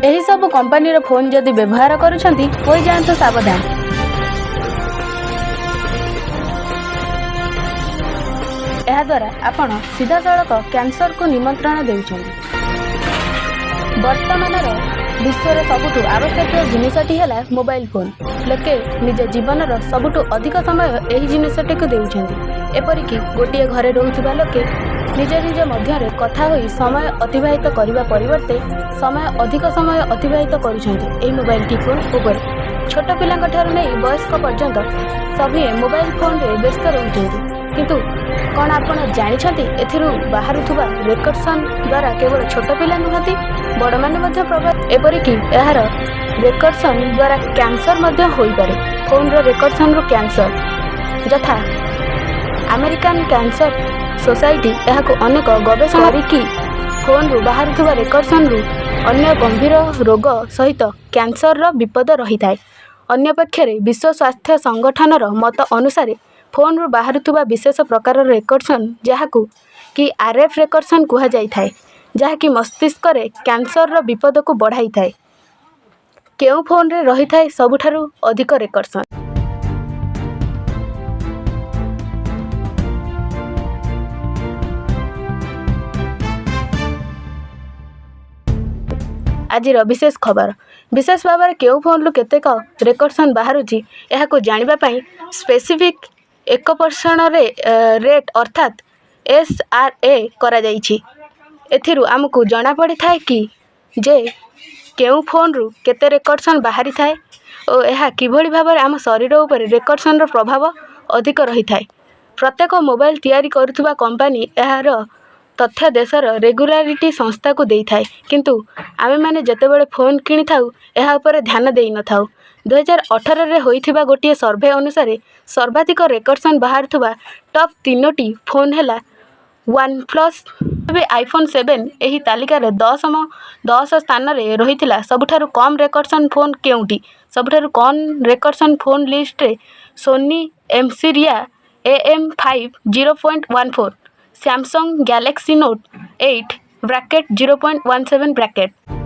ଏହିସବୁ କମ୍ପାନୀର ଫୋନ୍ ଯଦି ବ୍ୟବହାର କରୁଛନ୍ତି, ହୋଇଯାଆନ୍ତୁ ସାବଧାନ। ଏହାଦ୍ୱାରା ଆପଣ ସିଧାସଳଖ କ୍ୟାନ୍ସରକୁ ନିମନ୍ତ୍ରଣ ଦେଉଛନ୍ତି। ବର୍ତ୍ତମାନର ବିଶ୍ୱର ସବୁଠୁ ଆବଶ୍ୟକୀୟ ଜିନିଷଟି ହେଲା ମୋବାଇଲ ଫୋନ୍। ଲୋକେ ନିଜ ଜୀବନର ସବୁଠୁ ଅଧିକ ସମୟ ଏହି ଜିନିଷଟିକୁ ଦେଉଛନ୍ତି। ଏପରିକି ଗୋଟିଏ ଘରେ ରହୁଥିବା ଲୋକେ ନିଜ ନିଜ ମଧ୍ୟରେ କଥା ହୋଇ ସମୟ ଅତିବାହିତ କରିବା ପରିବର୍ତ୍ତେ ଅଧିକ ସମୟ ଅତିବାହିତ କରୁଛନ୍ତି ଏହି ମୋବାଇଲଟି ଫୋନ୍ ଉପରେ। ଛୋଟ ପିଲାଙ୍କ ଠାରୁ ନେଇ ବୟସ୍କ ପର୍ଯ୍ୟନ୍ତ ସଭିଏଁ ମୋବାଇଲ ଫୋନରେ ବ୍ୟସ୍ତ ରହୁଛନ୍ତି। କିନ୍ତୁ କ'ଣ ଆପଣ ଜାଣିଛନ୍ତି, ଏଥିରୁ ବାହାରୁଥିବା ରେକର୍ସନ୍ ଦ୍ୱାରା କେବଳ ଛୋଟ ପିଲା ନୁହନ୍ତି, ବଡ଼ମାନେ ମଧ୍ୟ ପ୍ରଭାବିତ? ଏପରିକି ଏହାର ରେକର୍ସନ୍ ଦ୍ୱାରା କ୍ୟାନ୍ସର ମଧ୍ୟ ହୋଇପାରେ। ଫୋନ୍ର ରେକର୍ସନ୍ରୁ କ୍ୟାନ୍ସର, ଯଥା ଆମେରିକାନ୍ କ୍ୟାନ୍ସର ସୋସାଇଟି ଏହାକୁ ଅନେକ ଗବେଷଣା କରିକି ଫୋନ୍ରୁ ବାହାରୁଥିବା ରେକର୍ସନ୍ରୁ ଅନ୍ୟ ଗମ୍ଭୀର ରୋଗ ସହିତ କ୍ୟାନ୍ସରର ବିପଦ ରହିଥାଏ। ଅନ୍ୟପକ୍ଷରେ ବିଶ୍ୱ ସ୍ୱାସ୍ଥ୍ୟ ସଂଗଠନର ମତ ଅନୁସାରେ ଫୋନ୍ରୁ ବାହାରୁଥିବା ବିଶେଷ ପ୍ରକାରର ରେକର୍ସନ୍, ଯାହାକୁ କି ଆର୍ଏଫ୍ ରେକର୍ସନ୍ କୁହାଯାଇଥାଏ, ଯାହାକି ମସ୍ତିଷ୍କରେ କ୍ୟାନ୍ସରର ବିପଦକୁ ବଢ଼ାଇଥାଏ। କେଉଁ ଫୋନ୍ରେ ରହିଥାଏ ସବୁଠାରୁ ଅଧିକ ରେକର୍ସନ୍? ଆଜିର ବିଶେଷ ଖବର। ବିଶେଷ ଭାବରେ କେଉଁ ଫୋନ୍ରୁ କେତେକ ରେକର୍ସନ୍ ବାହାରୁଛି, ଏହାକୁ ଜାଣିବା ପାଇଁ ସ୍ପେସିଫିକ୍ ଏକ୍ସପୋଜର ରେଟ୍ ଅର୍ଥାତ୍ ଏସ୍ଆର୍ଏ କରାଯାଇଛି। ଏଥିରୁ ଆମକୁ ଜଣାପଡ଼ିଥାଏ କି ଯେ କେଉଁ ଫୋନ୍ରୁ କେତେ ରେକର୍ସନ୍ ବାହାରିଥାଏ ଓ ଏହା କିଭଳି ଭାବରେ ଆମ ଶରୀର ଉପରେ ରେକର୍ସନ୍ର ପ୍ରଭାବ ଅଧିକ ରହିଥାଏ। ପ୍ରତ୍ୟେକ ମୋବାଇଲ ତିଆରି କରୁଥିବା କମ୍ପାନୀ ଏହାର ତଥ୍ୟ ଦେଶର ରେଗୁଲାରିଟି ସଂସ୍ଥାକୁ ଦେଇଥାଏ। କିନ୍ତୁ ଆମେମାନେ ଯେତେବେଳେ ଫୋନ୍ କିଣିଥାଉ, ଏହା ଉପରେ ଧ୍ୟାନ ଦେଇନଥାଉ। 2018ରେ ହୋଇଥିବା ଗୋଟିଏ ସର୍ଭେ ଅନୁସାରେ ସର୍ବାଧିକ ରେକର୍ସନ୍ ବାହାରୁଥିବା ଟପ୍ ତିନୋଟି ଫୋନ୍ ହେଲା ୱାନ୍ ପ୍ଲସ୍। ତେବେ ଆଇଫୋନ୍ 7 ଏହି ତାଲିକାରେ 10 ସ୍ଥାନରେ ରହିଥିଲା। ସବୁଠାରୁ କମ୍ ରେକର୍ସନ୍ ଫୋନ୍ କେଉଁଟି? ସବୁଠାରୁ କମ୍ ରେକର୍ସନ୍ ଫୋନ୍ ଲିଷ୍ଟରେ Sony ଏକ୍ସପିରିଆ AM 5 0.14, Samsung Galaxy note 8 bracket 0.17 bracket.